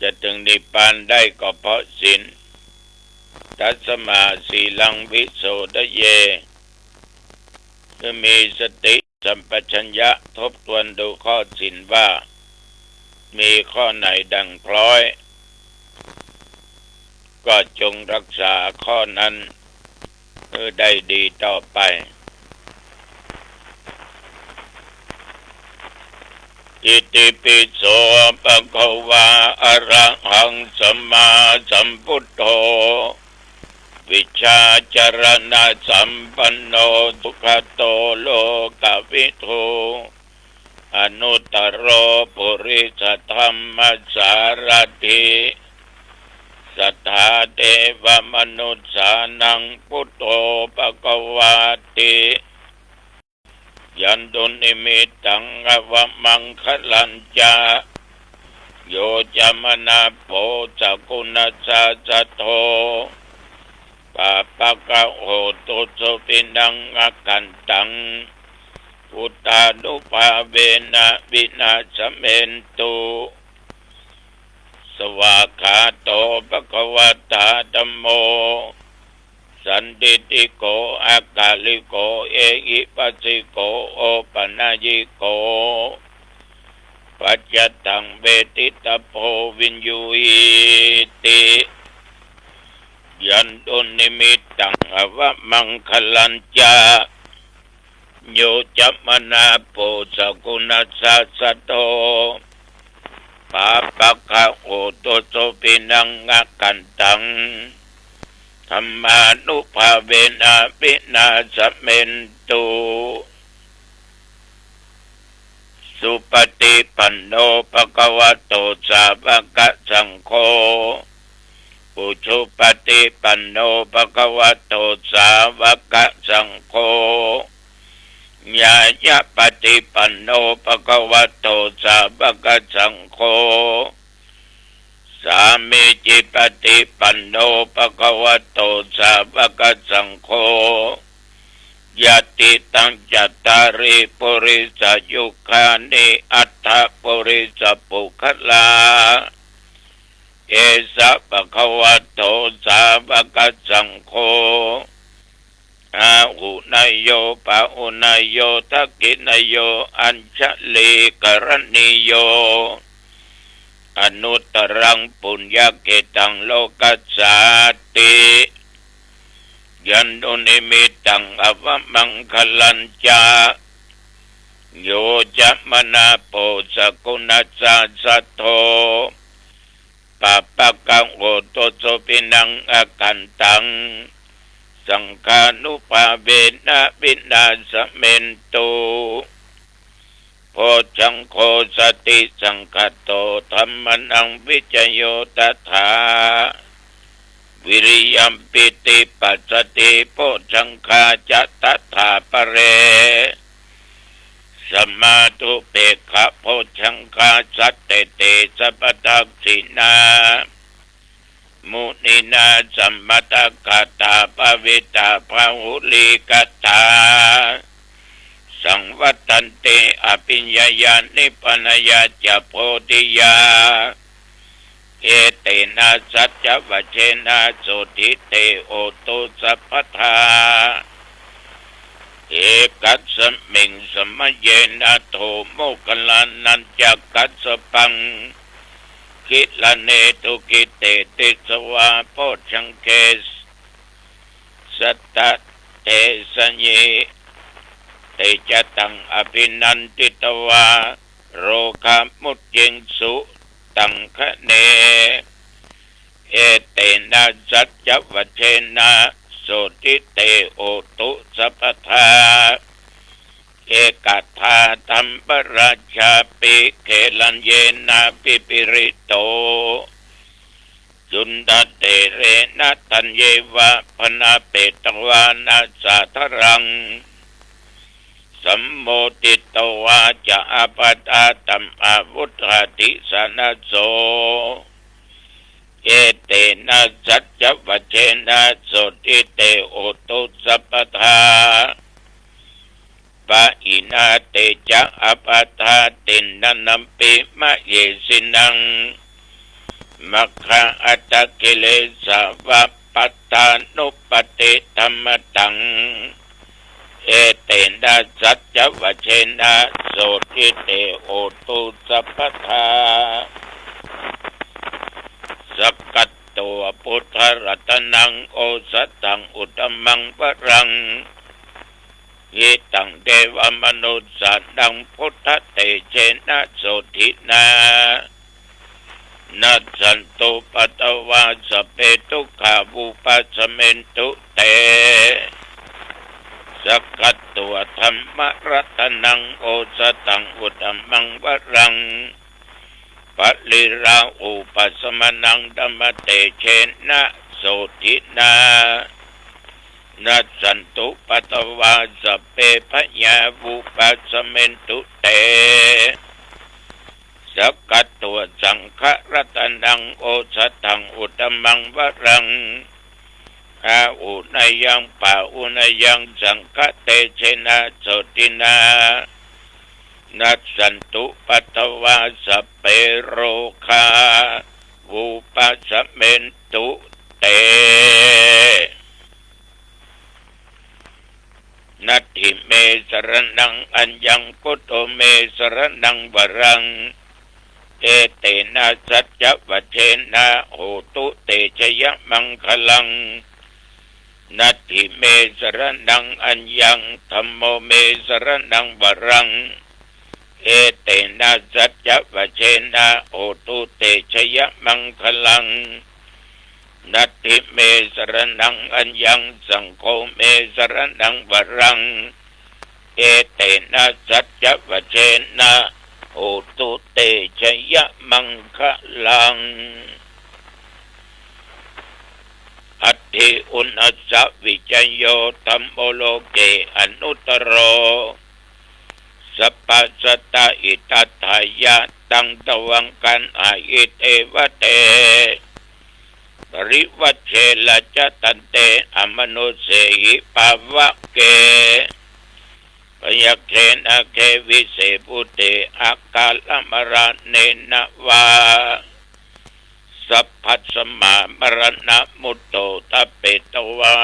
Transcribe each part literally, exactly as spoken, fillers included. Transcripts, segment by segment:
จะเถิงนิพพานได้ก็เพราะศีล ตัสมาสีลังวิโสทะเย คือมีสติสัมปชัญญะทบทวนดูข้อศีลว่า มีข้อไหนด่างพร้อย ก็จงรักษาข้อนั้นหื้อได้ดีต่อไป อิติปิโส ภะคะวา อะระหัง สัมมาสัมพุทโธ วิชชาจารณะสัมปันโน สุขะโต โลกะวิทู อนุตตโร ปุริสะธัมมะสารถิ สัทธาเทวะมนุสสานัง พุทโธ ภะคะวาติ ยันตุนิมิตตัง อะวะมังคะลัญจะ โย จะ มะนะ โพ สะกุณัสสะ สะโท ปาปะกะ โหตุ สุปินัง อะกันตัง พุทธานุภาเวนะ วินาสเมนตุ สวากขาโต ภะคะวะตา ธัมโม สันทิฏฐิโก อะกาลิโก เอหิปัสสิโก โอปะนะยิโก ปัจจัตตัง เวทิตะโพ วิญญูหิติ ยันตุนิมิตตัง อะวะมังคะลัญจะ โย จะ มะนะ โพ สะกุณัสสะ สะโท ปาปะกะ โหตุ สุปินัง อะกันตัง ธัมมานุภาเวนะ วินาสเมนตุ สุปะฏิปันโน ภะคะวะโต สาวะกะสังโฆ อุจุปะฏิปันโน ภะคะวะโต สาวะกะสังโฆ ญาญะปะฏิปันโน ภะคะวะโต สาวะกะสังโฆ สามีจิปะฏิปันโน ภะคะวะโต สาวะกะสังโฆ ยะติตัง จัตตาริ ปุริสะยุคานิ อัตถะ ปุริสะปุคคลา เอสะ ภะคะวะโต สาวะกะสังโฆ อาหุเนยโย ปะหุเนยโย ทักขิเนยโย อัญชลีกะรณีโย อนุตตรัง ปุญญะเขตัง โลกัสสาติ ยันตุนิมิตตัง อะวะมังคะลัญจะ โย จะ มะนะ โพ สะกุณัสสะ สะโท ปาปะกะ โหตุ สุปินัง อะกันตัง สังฆานุภาเวนะ วินาสเมนตุ โพชฌังโฆ สติสังคาโต ธัมมานัง วิจโย ตถา วิริยัม ปีติ ปัสสะติ โพชฌังคา จะ ตถา ปะเร สะมาธุ เปกขะ โพชฌังคา สัตเต เต สัพพะ ทักขิณา มุนีนา สัมมะตะกะตา ภาวิตา บาหุลีกะตา สังวัตตันติ อะภิญญา นิพพานะญา จะ โพธิญา เอเตนะ สัจจวัจเจนะ โสตถิ เต โหตุ สัพพะทา เอกัสสะมิง สะมะเยนะ โท โมคคัลลานัญจะ กัสสะปัง กิลาเนตุ กิตเตติสสะวา โพชฌังเก สัตตะ เตสะยิ เตจะตัง อะภินันทิตวา โรคามุจจิงสุ ตังคะเน เอเตนะ สัจจวัจเจนะ โสตถิ เต โหตุ สัพพะทา เอกะทาธัมมะราชาปิ เกลัญเยนะ ปิปิริโต จุณฑะเถเรนะ ธัญเยวะ ภณะเปตวานะ สาธารัง สัมโมทิตวา จะ อาปาทาธัมมา วุฑฒาติสานะโส เอเตนะ สัจจวัจเจนะ โสตถิ เต โหตุ สัพพะทา ปะหินา เตจะ อาปาทา ติณณัมปิ มะเหสินัง มัคคะอัตตะกิเลสะวะปัตตานุปัตติธัมมะตัง เอเตนะสัจจวะเชนะโสตถิเตโหตุสัพพะทา สักกัต ตวะ พุทธะรัตนัง โอสะถัง อุตตะมัง วะรัง หิตัง เตวะมะนุสสานัง พุทธะเตเชนะ โสตถินา นัสสันตุ ปัตตวา สัพเพ ทุกขา วุปัสสะเมนตุ เต สักกัต ตวะ ธัมมะรัตนัง โอสะถัง อุตตะมัง วะรัง ปะริราหูปัสสะมะนัง ธัมมะเตเชนะ โสตถินา นัสสันตุ ปัตตวา สัพเพ พยา วุปัสสะเมนตุ เต สักกัต ตวะ สังฆะรัตนัง โอสะถัง อุตตะมัง วะรัง อาหุเนยัง ปาหุเนยัง สังฆะเตเชนะ โสตถินา นัสสันตุ ปัตตวา สัพเพ โรคา วุปัสสะเมนตุ เต นัตถิเม สะระณัง อัญญัง พุทโธ เม สะระณัง วะรัง เอเตนะ สัจจวะเชนะ โหตุ เต ชยะมังคะลัง นัตถิเม สะระณัง อัญญัง ธัมโม เม สะระณัง วะรัง เอเตนะ สัจจวะเชนะ โหตุ เต ชยะมังคะลัง นัตถิเม สะระณัง อัญญัง สังโฆ เม สะระณัง วะรัง เอเตนะ สัจจวะเชนะ โหตุ เต ชยะมังคะลัง อัตถิอุณัสสะ วิจโย ธัมโม โลเก อนุตตโร สัพพะสัตตะ หิตัตถายะ ตัง ตวัง กัณหาหิ เตวะเต ปริวัจเช รัจจตันเต อมนุสเสหิ ปาวะเก พยัคเข นาคเข วิเส ภูเต อากาละมะระเณนะ วา สัพพัสมะ มะระณะมุตโต ทะเปตวา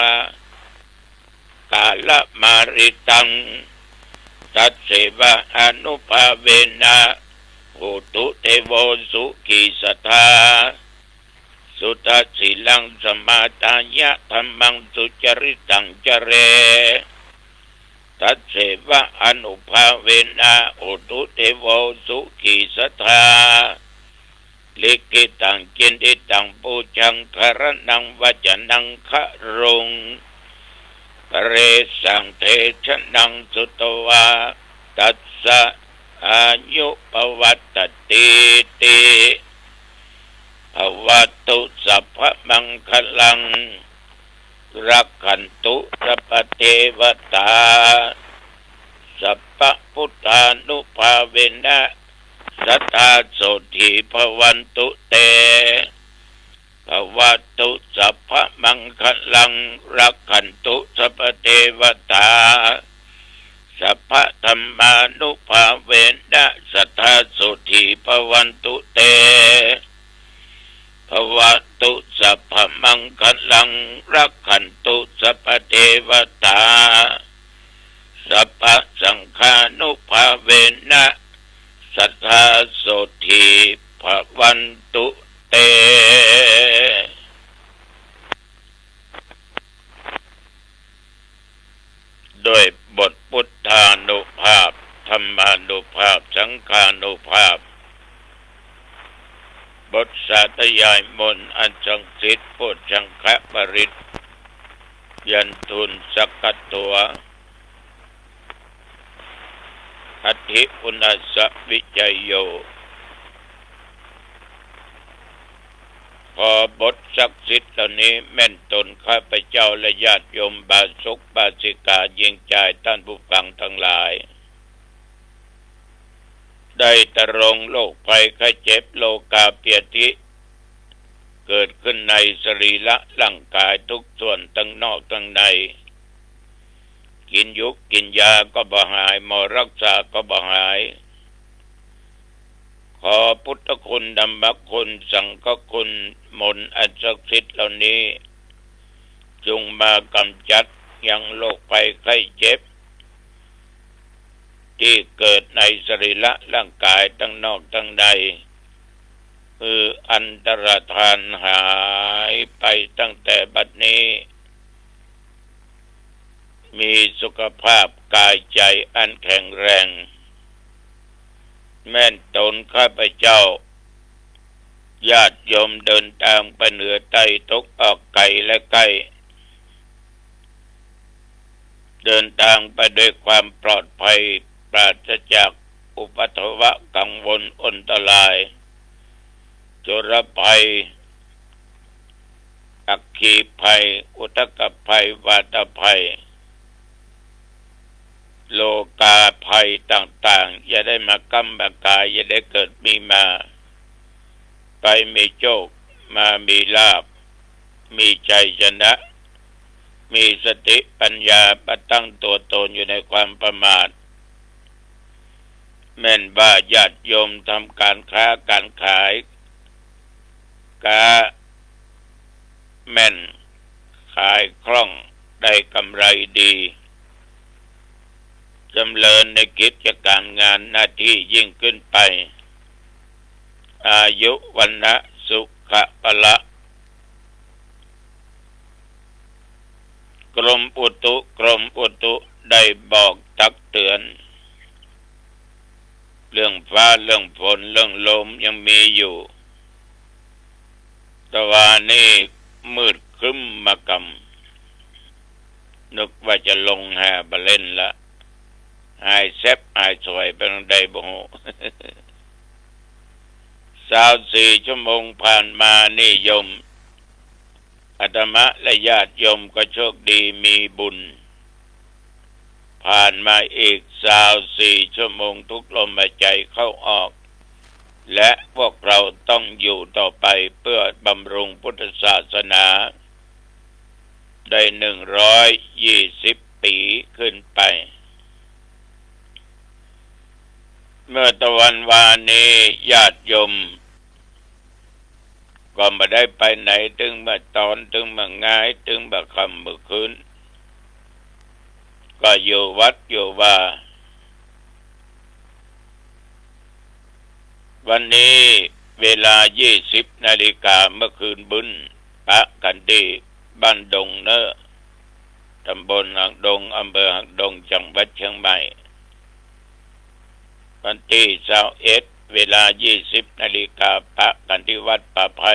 กาละมาริตัง ตัสเสวะอานุภาเวนะ โหตุ เทโว สุขี สัทธา สุทะสีลัง สมาทายะ ธัมมัง สุจริตัง จะเร ตัสเสวะอานุภาเวนะ โหตุ เทโว สุขี สัทธา ลิขิตัง กิณฑิตัง ปูชา กะระณัง วัจจะนัง คะรุง ปะเรสัง เทสะนัง สุตวา ตัสสะ อายุ ปะวัตตะตีติ ภะวะตุ สัพพะมังคะลัง รักขันตุ สัพพะเทวะตา สัพพะพุทธานุภาเวนะ สะทา โสตถี ภะวันตุ เต ภะวะตุ สัพพะมังคะลัง รักขันตุ สัพพะเทวะตา สัพพะธัมมานุภาเวนะ สะทา โสตถี ภะวันตุ เต ภะวะตุ สัพพะมังคะลัง รักขันตุ สัพพะเทวะตา สัพพะสังฆานุภาเวนะ สะทา โสตถี ภะวันตุ เต ด้วยบทพุทธานุภาพ ธรรมานุภาพ สังฆานุภาพ บทสาธยายมนต์อันศักดิ์สิทธิ์ โพชฌังคปริตร ยันทูลสักกัตถวา อัตถิอุณาสสะวิจโย ขอบทศักดิ์สิทธิ์เหล่านี้แม่นตนข้าพเจ้าและญาติโยมอุบาสกอุบาสิกา หญิงชายท่านผู้ฟังทั้งหลาย ได้ตรงโรคภัยไข้เจ็บ โรคาพยาธิ เกิดขึ้นในสรีระร่างกายทุกส่วนทั้งนอกทั้งใน กินยุบกินยาก็บ่หาย หมอรักษาก็บ่หาย ขอพุทธคุณ ธรรมคุณ สังฆคุณ มนต์อันศักดิ์สิทธิ์เหล่านี้ จงมากำจัดยังโรคภัยไข้เจ็บ ตี้เกิดในสรีระร่างกายตังนอกตังใน หื้ออันตรธานหายไปตั้งแต่บัดนี้ มีสุขภาพกายใจ๋อันแข็งแรง แม่นต๋นข้าพเจ้า ญาติโยมเดินตางไปเหนือใต้ตะวันออกไกลและใก้ เดินตางไปด้วยความปลอดภัย ปราศจากอุปัทวะกังวลอันตราย จุลภัย อัคคีภัย อุทกภัย วาตภัย โรคาภัยต่างๆ อย่าได้มาก้ำมากาย อย่าได้เกิดมีมา ไปมีโชค มามีลาภ มีชัยชนะ มีสติปัญญามาตั้งตัวตนอยู่ในความประมาท แม่นว่าญาติโยมทำการค้าการขาย ก๊าแม่น ขายคล่อง ได้กำไรดี จำเริญในกิจการงานหน้าตี้ยิ่งขึ้นไป อายุ วรรณะ สุขะ พละ กรมอุตุ กรมอุตุได้บอกตักเตือน เรื่องฟ้า เรื่องฝน เรื่องลมยังมีอยู่ แต่วานี้มืดครึ้มมากำ นึกว่าจะลงแฮบ่เล่นละ หายแซบหายสวยไปตางใดบ่ฮู้ ซาวสี่ชั่วโมงผ่านมานี่โยม อาตมาและญาติโยมก็โชคดีมีบุญ ผ่านมาอีกซาวสี่ชั่วโมงทุกลมหายใจเข้าออก และพวกเราต้องอยู่ต่อไปเพื่อบำรุงพุทธศาสนา ได้หนึ่งร้อยยี่สิบปี๋ขึ้นไป เมื่อตะวันวานนี้ญาติโยม ก็บ่ได้ไปไหน ตึงบ่ตอน ตึงบ่งาย ตึงบ่ค่ำบ่คืน ก็อยู่วัดอยู่วา วันนี้เวลายี่สิบนาฬิกา เมื่อคืนบึ้น ปะกั๋นตี้บ้านดงเน้อ ตำบลหางดง อำเภอหางดง จังหวัดเชียงใหม่ วันตี้ซาวเอ็ด เวลายี่สิบนาฬิกา ปะกั๋นตี้วัดป่าไผ่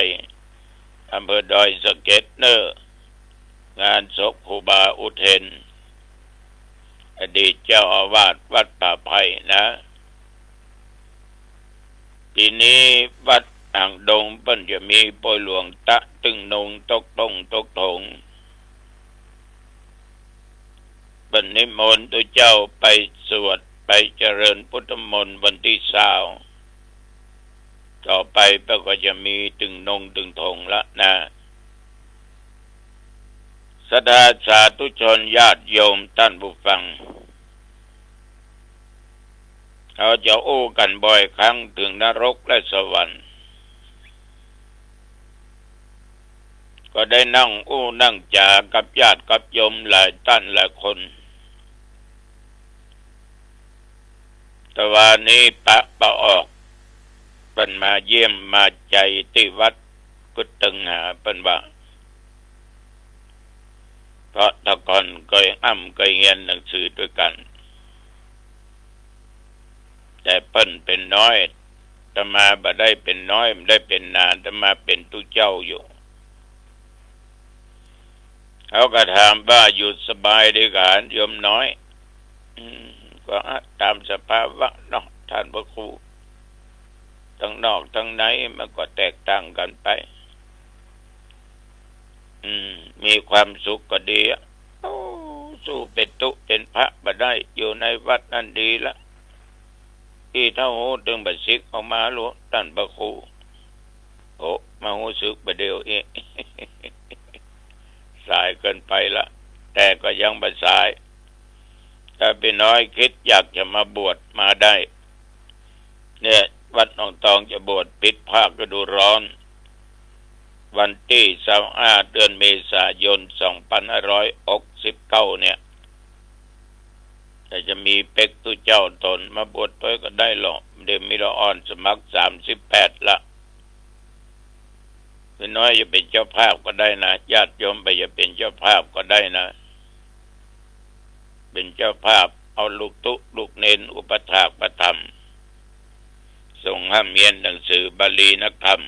อำเภอดอยสะเก็ดเน้อ งานศพครูบาอุเทน อดีตเจ้าอาวาสวัดป่าไผ่นะ ปี๋นี้วัดหางดงเปิ้นจะมีปอยหลวงตะตึงนงตกตงตกถง เปิ้นนิมนต์ตุ๊เจ้าไปสวด ไปเจริญพุทธมนต์วันตี้ซาว ต่อไปเปิ้นก็จะมีตึงนงตึงถงละนะ ศรัทธาสาธุชนญาติโยมต้านผู้ฟัง เฮาจะอู้กั๋นบ่อยครั้งเถิงนรกและสวรรค์ ก็ได้นั่งอู้นั่งจ๋ากับญาติกับโยมหลายต้านหลายคน แต่วานี้ปะบ่ออก เปิ้นมาเยี่ยมมาใจ๋ตี้วัด กึ๊ดตึงหาเปิ้นว่า เพราะแต่ก่อนเกยอ่ำเกยเฮียนหนังสือตวยกั๋น แต่เปิ้นเป๋นน้อย อาตมาบ่ได้เป๋นน้อย บ่ได้เป๋นหนา อาตมาเป๋นตุ๊เจ้าอยู่ เขาก็ถามว่าอยู่สบายดีกาโยมน้อย อืม ก็ต๋ามสภาวะเนาะต้านพระครู ตังนอกตังในมันก็แตกต่างกั๋นไป อืม มีความสุขก็ดีอะ โอ้ สู้เป๋นตุ๊เป๋นพระบ่ได้ อยู่ในวัดนั้นดีละ อี้เฒ่าฮู้ตึงบ่าซิกออกมาลูก ต้านพระครู โอ้ มาฮู้สึกบ่าเดี่ยวอี้ สายเกินไปละ แต่ก็ยังบ่สาย ถ้าปี้น้อยกึ๊ดอยากจะมาบวชมาได้ เนี่ย วัดหนองตองจะบวชปิดภาคฤดูร้อน วันตี้ซาวห้า เดือนเมษายน สองปันห้าร้อยหกสิบเก้า เนี่ย แต่จะมีเป๊กตุ๊เจ้าต๋นมาบวชตวยก็ได้ลอ เดี๋ยวมีละอ่อนสมัคร สามสิบแปด ละ คือน้อยจะเป๋นเจ้าภาพก็ได้นะ ญาติโยมไปจะเป๋นเจ้าภาพก็ได้นะ เป๋นเจ้าภาพเอาลูกตุ๊ลูกเณรอุปัฏฐากประถม ส่งห้ำเฮียนหนังสือบาลีนักธรรม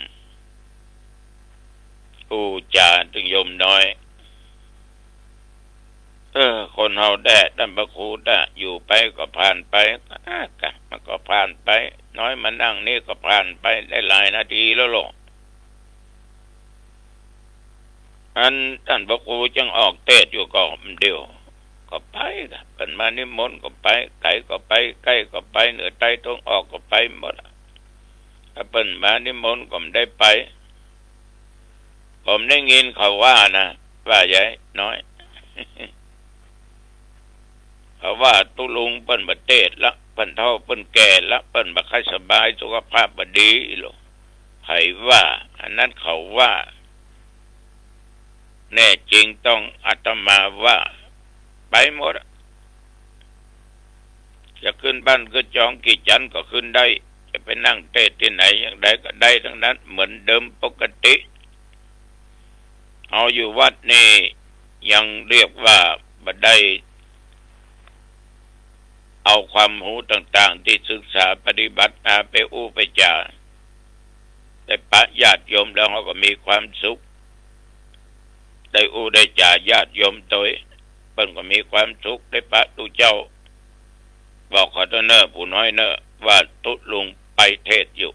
อู้จ๋าตึงโยมน้อย เออ คนเฮาแต๊ต้านพระครูแต๊ อยู่ไปก็ผ่านไป อ่ะ กะ มันก็ผ่านไป น้อยมานั่งนี่ก็ผ่านไปได้หลายนาทีแล้วลอ อันต้านพระครูจั้งออกเตสน์อยู่ก็เดียว ก็ไปกะ เปิ้นมานิมนต์ก็ไป ไก๋ก็ไป ใก้ก็ไป เหนือใต้ตะวันออกก็ไปหมดอะ ถ้าเปิ้นมานิมนต์ก็บ่ได้ไป ผมได้ยินเขาว่านะ ว่าใหญ่น้อย เขาว่าตุ๊ลุงเปิ้นบ่เตสน์ละ เปิ้นเฒ่าเปิ้นแก่ละ เปิ้นบ่ค่อยสบาย สุขภาพบ่ดีลอ ใผว่า อันนั้นเขาว่า แน่จริงต้องอาตมาว่า ไปหมดอะ จะขึ้นบ้านขึ้นจองกี่จั๊นก็ขึ้นได้ จะไปนั่งเตสน์ตี้ไหนอย่างใดก็ได้ทั้งนั้น เหมือนเดิมปกติ เฮาอยู่วัดนี่ยังเรียกว่าบ่ได้เอาความฮู้ต่างๆ ตี้ศึกษาปฏิบัติมาไปอู้ไปจ๋า ได้ปะญาติโยมแล้วเฮาก็มีความสุข ได้อู้ได้จ๋าญาติโยมตวย เปิ้นก็มีความสุข ได้ปะตุ๊เจ้า บอกเขาเต๊อะเน่อ ปู่น้อยเน่อ ว่าตุ๊ลุงไปเตสน์อยู่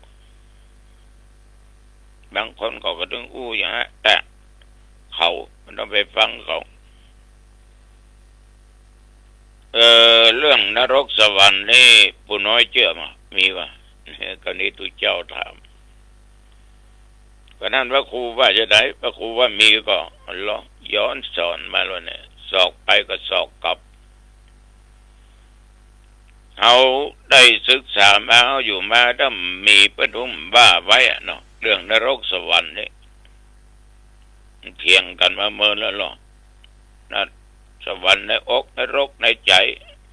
บางคนเขาก็ตึงอู้อย่างนั้น แต่เขามันต้องไปฟังเขา เออ เรื่องนรกสวรรค์นี่ปู่น้อยเจื้อบ่ มีบ่ ก็นี้ตุ๊เจ้าถาม ก็นั้นพระครูว่าจะได พระครูว่ามีก็ลองย้อนสอนมาแล้วเนี่ย สอกไปก็สอกกลับ เฮาได้ศึกษามา เฮาอยู่มาต้องมีเปิ้นฮู้ว่าไว้อะเนาะ เรื่องนรกสวรรค์นี่ เถียงกั๋นมาเมินแล้วลอ นะ สวรรค์ในอกนรกในใจ๋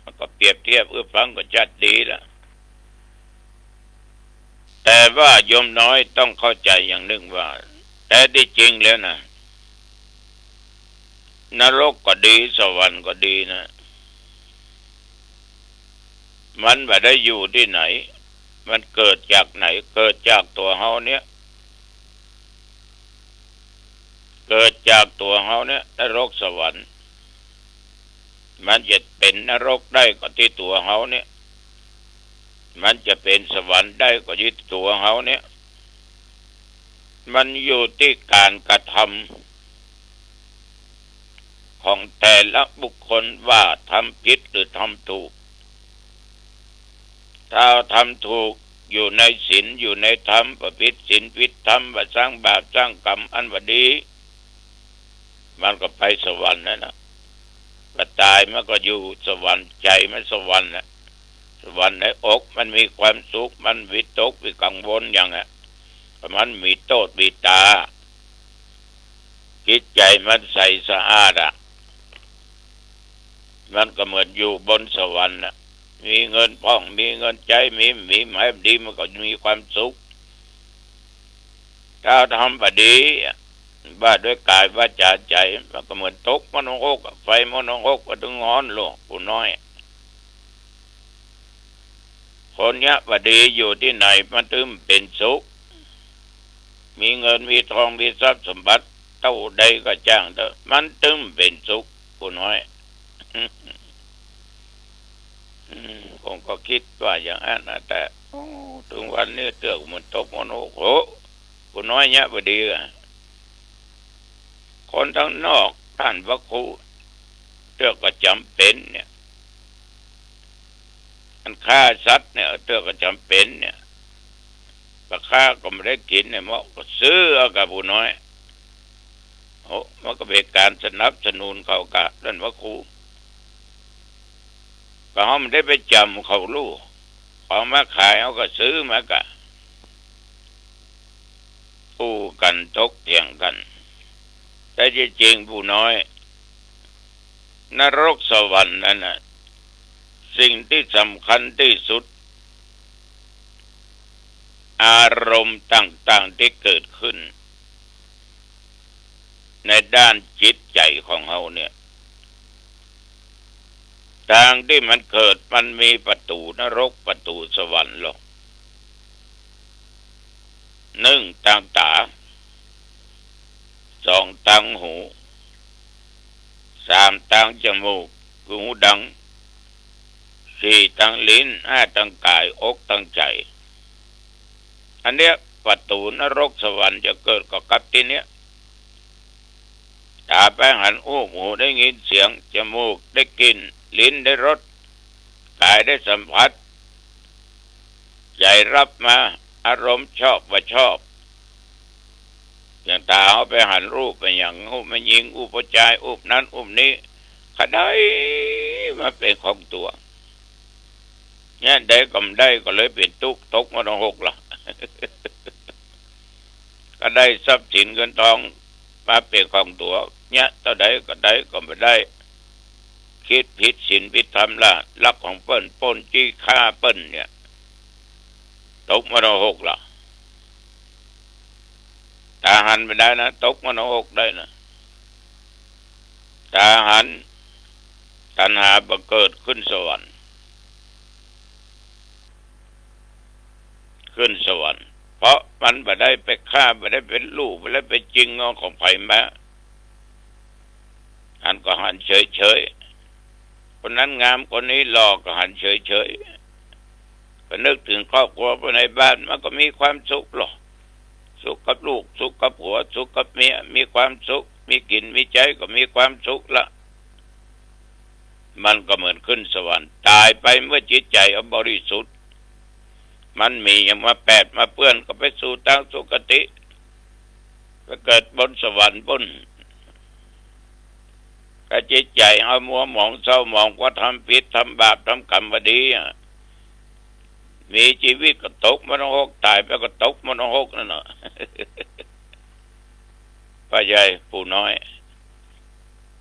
มันก็เปรียบเทียบหื้อฟังก็ชัดดีละ แต่ว่าโยมน้อยต้องเข้าใจ๋อย่างนึ่งว่า แต๊ตี้จริงแล้วนะ นรกก็ดี สวรรค์ก็ดีนะ มันบ่ได้อยู่ตี้ไหน มันเกิดจากไหน เกิดจากตั๋วเฮาเนี่ย เกิดจากตั๋วเฮาเนี่ย นรกสวรรค์ มันจะเป๋นนรกได้ก็ตี้ตั๋วเฮาเนี่ย มันจะเป๋นสวรรค์ได้ก็ตี้ตั๋วเฮาเนี่ย มันอยู่ตี้ก๋านกระทำของแต่ละบุคคลว่าทำผิดหรือทำถูก ถ้าทำถูกอยู่ในศีลอยู่ในธรรม บ่ผิดศีลผิดธรรม บ่สร้างบาปสร้างกรรมอันบ่ดี มันก็ไปสวรรค์นั่นนะ บ่ต๋ายมันก็อยู่สวรรค์ ใจ๋มันสวรรค์น่ะ สวรรค์ในอกมันมีความสุข มันวิตกวิกังวลหยังอะ เพราะมันมีโต้ษมีต๋า จิตใจ๋มันใสสะอาดอะ มันก็เหมือนอยู่บนสวรรค์น่ะ มีเงินพ่อง มีเงินใจ๊ มี มีหมายดี มันก็มีความสุข ถ้าทำบ่ดี ว่าด้วยก๋ายวาจ๋าใจ๋ มันก็เหมือนตกมนรกอะ ไฟมนรกก็ตึงฮ้อนลอ ปู่น้อย คนเยียะบ่ดีอยู่ตี้ไหนมันตึงเป๋นสุข มีเงินมีทองมีทรัพย์สมบัติเต้าใดก็จ้างเต๊อะ มันตึงเป๋นสุข ปู่น้อย อืม ผมก็กึ๊ดว่าอย่างนั้นนะ แต่ โอ้ เถิงวันนี้เตื้อเหมือนตกมนรก โห ปู่น้อยเยียะบ่ดีอะ คนตังนอกต้านพระครู เตื้อก็จ๋ำเป๋นเนี่ย อันฆ่าสัตว์เนี่ย เตื้อก็จ๋ำเป๋นเนี่ย ปลาคาร์ฟก็บ่ได้กิ๋นเนี่ย เฮาก็ซื้อเอาก่ะ ปู่น้อย โอ้ มันก็เป๋นก๋านสนับสนุนเขาก่ะ ต้านพระครู ก็เฮาบ่ได้ไปจ๋ำเขาลู่ เขามาขายเฮาก็ซื้อมาก่ะ อู้กั๋นถกเถียงกั๋น แต่จริงๆ ปู่น้อย นรกสวรรค์นั้นน่ะ สิ่งตี้สำคัญตี้สุด อารมณ์ต่างๆ ตี้เกิดขึ้น ในด้านจิตใจ๋ของเฮาเนี่ย ตางตี้มันเกิด มันมีประตู๋นรก ประตู๋สวรรค์ลอ นึ่งตางต๋า สองตางหู สามตางจมูก คือหูดัง สี่ตางลิ้น ห้าตางก๋าย หกตางใจ๋ อันเนี้ย ประตู๋นรกสวรรค์จะเกิดก็กับตี้เนี้ย ต๋าไปหันรูป หูได้ยินเสียง จมูกได้กลิ่น ลิ้นได้รส ก๋ายได้สัมผัส ใจ๋ฮับมา อารมณ์ชอบบ่ชอบ อย่างต๋าเฮาไปหันรูป ไปหยัง รูปแม่ญิง รูปผู้จาย รูปนั้น รูปนี้ ก็ได้มาเป๋นของตั๋ว เยียะใดก็บ่ได้ ก็เลยเป๋นตุ๊กข์ ตกมรณะหกละ ก็ได้ทรัพย์สินเงินทองมาเป๋นของตั๋ว เยียะเต้าใดก็ได้ ก็บ่ได้ กึ๊ดผิดศีลผิดธรรมละ ลักของเปิ้น ปล้นจี้ฆ่าเปิ้นเนี่ย ตกมรณะหกละ ต๋าหันบ่ได้นะ ตกมรณะหกได้นะ ต๋าหัน ตัณหาบ่เกิด ขึ้นสวรรค์ ขึ้นสวรรค์ เพราะมันบ่ได้ไปฆ่า บ่ได้ไปลู่ บ่ได้ไปจิงเอาของใผมา หันก็หันเฉยๆ คนนั้นงาม คนนี้หล่อ ก็หันเฉยๆ ก็นึกเถิงครอบครัวภายในบ้าน มันก็มีความสุขลอ สุขกับลูก สุขกับผัว สุขกับเมีย มีความสุข มีกิ๋นมีใจ๊ก็มีความสุขละ มันก็เหมือนขึ้นสวรรค์ ต๋ายไปเมื่อจิตใจ๋เอาบริสุทธิ์ มันมีหยังมาแปดมาเปื้อน ก็ไปสู่ตางสุคติ ไปเกิดบนสวรรค์ปุ้น ถ้าจิตใจ๋เอามัวหมองเศร้าหมอง เพราะทำผิด ทำบาป ทำกรรมบ่ดีอะ มีจีวิตก็ตกมรณะหก ต๋ายไปก็ตกมรณะหกนั่นแหละ ป้าใหญ่ ปู่น้อย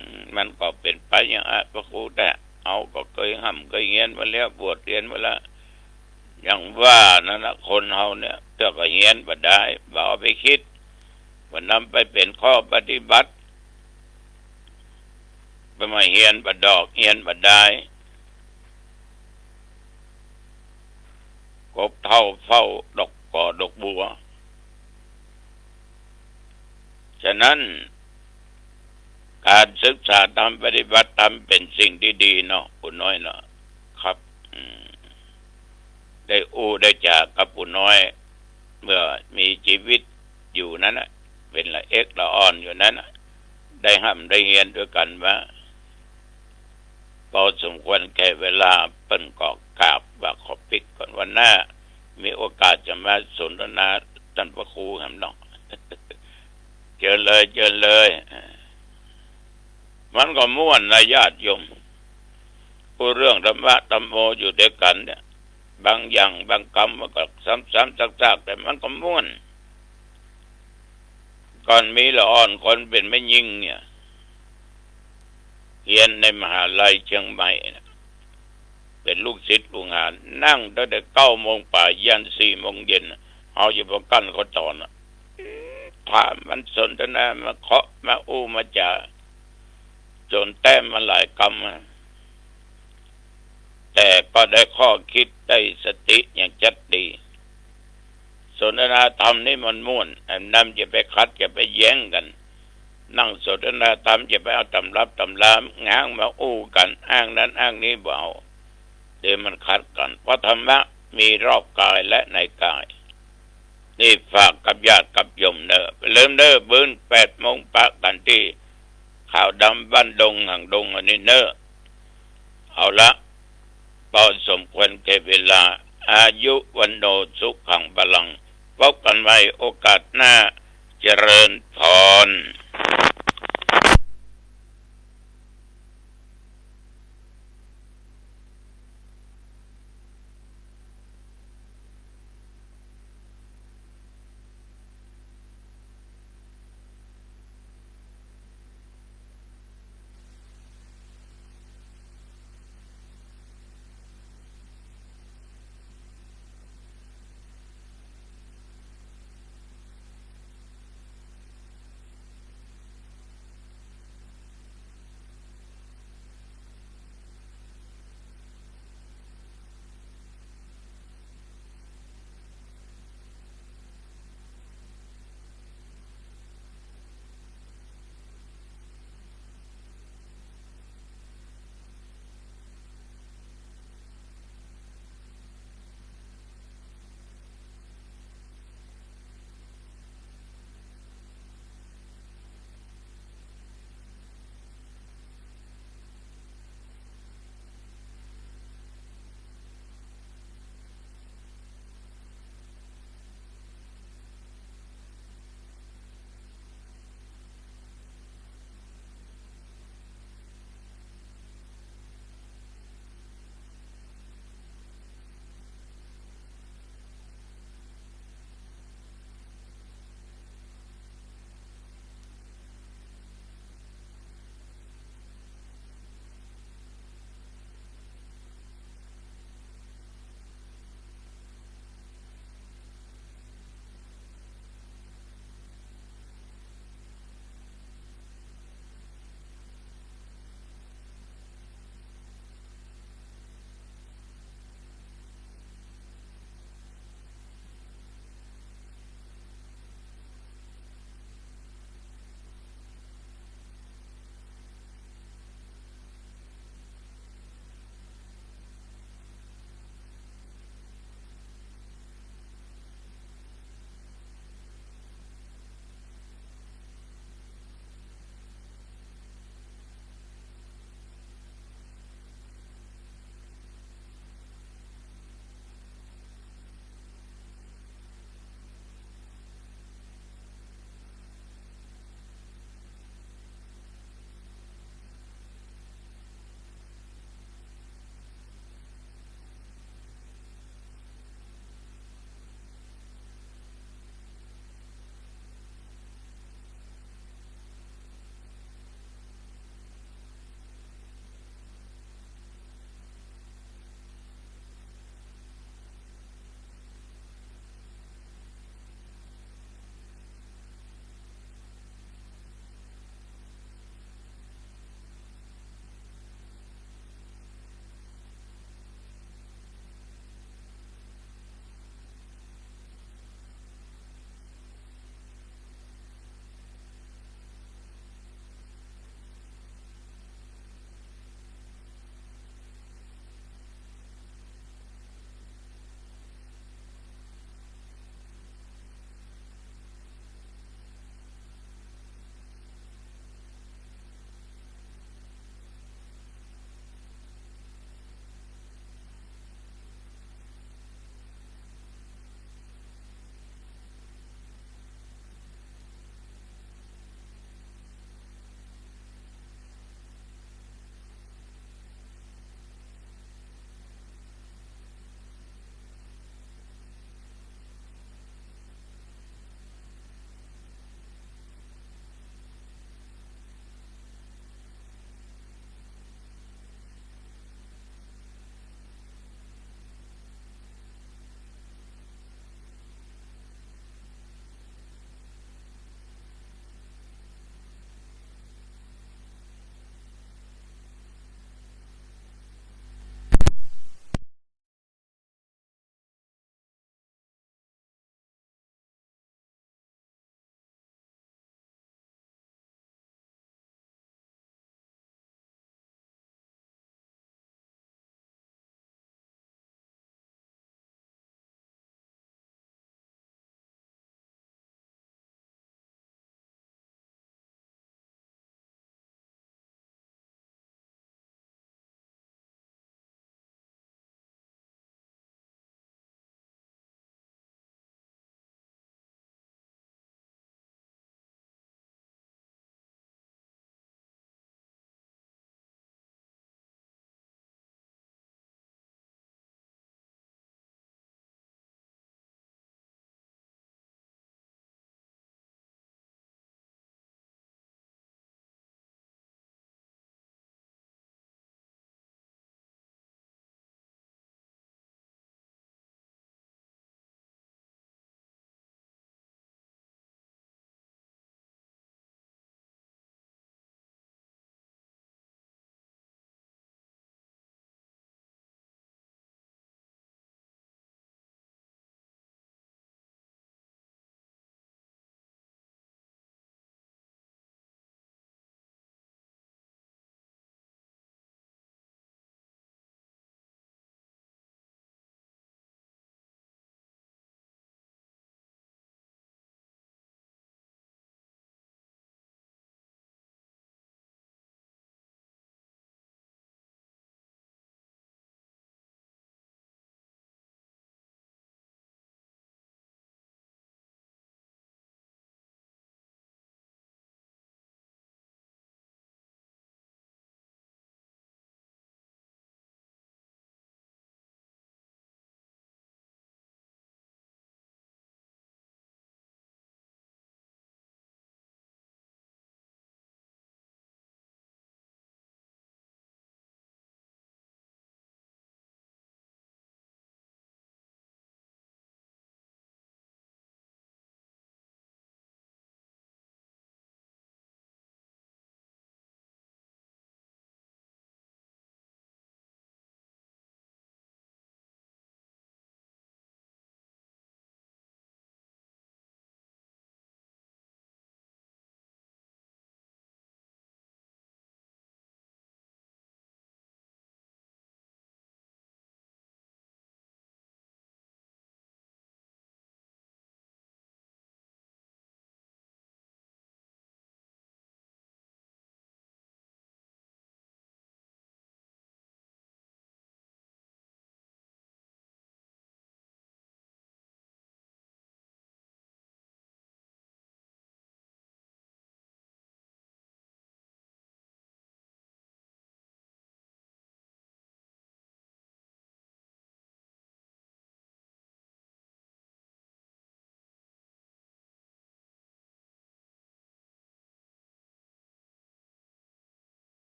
อืม มันก็เป๋นไปอย่างอั้น พระครู แต่เฮาก็เกยฮ่ำเกยเฮียนมาแล้ว บวชเฮียนมาแล้ว อย่างว่านั่นนะ คนเฮาเนี่ย เตื้อก็เฮียนบ่ได้ บ่เอาไปกึ๊ด บ่นำไปเป๋นข้อปฏิบัติ บ่มาเฮียนบ่ดอก เฮียนบ่ได้ กบเฒ่าเฝ้าดอกก๋อดอกบัว ฉะนั้น ก๋านศึกษาธรรม ปฏิบัติธรรม เป๋นสิ่งตี้ดีเนาะ ปู่น้อยเนาะ ครับ อืม ได้อู้ได้จ๋ากับปู่น้อย เมื่อมีจีวิตอยู่นั้นน่ะ เป๋นละเอ็กละอ่อนอยู่นั้นน่ะ ได้ฮ่ำได้เฮียนตวยกั๋นมา พอสมควรแก่เวลา เปิ้นก็กราบว่าขอปิดก่อน วันหน้ามีโอกาสจะมาสนทนาต้านพระครูแหมเนาะ เจิญเลย เจิญเลย มันก็ม่วนนะญาติโยม พูดเรื่องธรรมะธรรมโมอยู่ตวยกั๋นเนี่ย บางอย่างบางกำมันก็ซ้ำๆ ซากๆ แต่มันก็ม่วน ก่อนมีละอ่อนคนเป๋นแม่ญิงเนี่ย เฮียนในมหาลัยเจียงใหม่น่ะ เป๋นลูกศิษย์ลูกหา นั่งตั้งแต่เก้าโมงป๋ายยันสี่โมงเย็นน่ะ เอาอยู่บ่กั้นเขาต๋อนน่ะ ถามมัน สนทนา มาเคาะมาอู้มาจ๋า จ๋นแต้มมาหลายกำอะ แต่ก็ได้ข้อกึ๊ด ได้สติอย่างชัดดี สนทนาธรรมนี่มันม่วน อันนั้นจะไปขัดจะไปแย้งกั๋น นั่งสนทนาธรรมจะไปเอาตำรับตำราง้างมาอู้กั๋น อ้างนั้นอ้างนี้บ่เอา เดี๋ยวมันขัดกั๋น เพราะธรรมะมีรอบกายและในกาย นี่ฝากกับญาติกับโยมเน่อ บ่ลืมเน่อ มื้อแปดโมงปะกั๋นตี้ขาวดำบ้านดงหางดงอันนี้เน่อ เอาละ พอสมควรแก่เวลา อายุวัณโณสุขังพลัง พบกั๋นใหม่โอกาสหน้า เจริญพร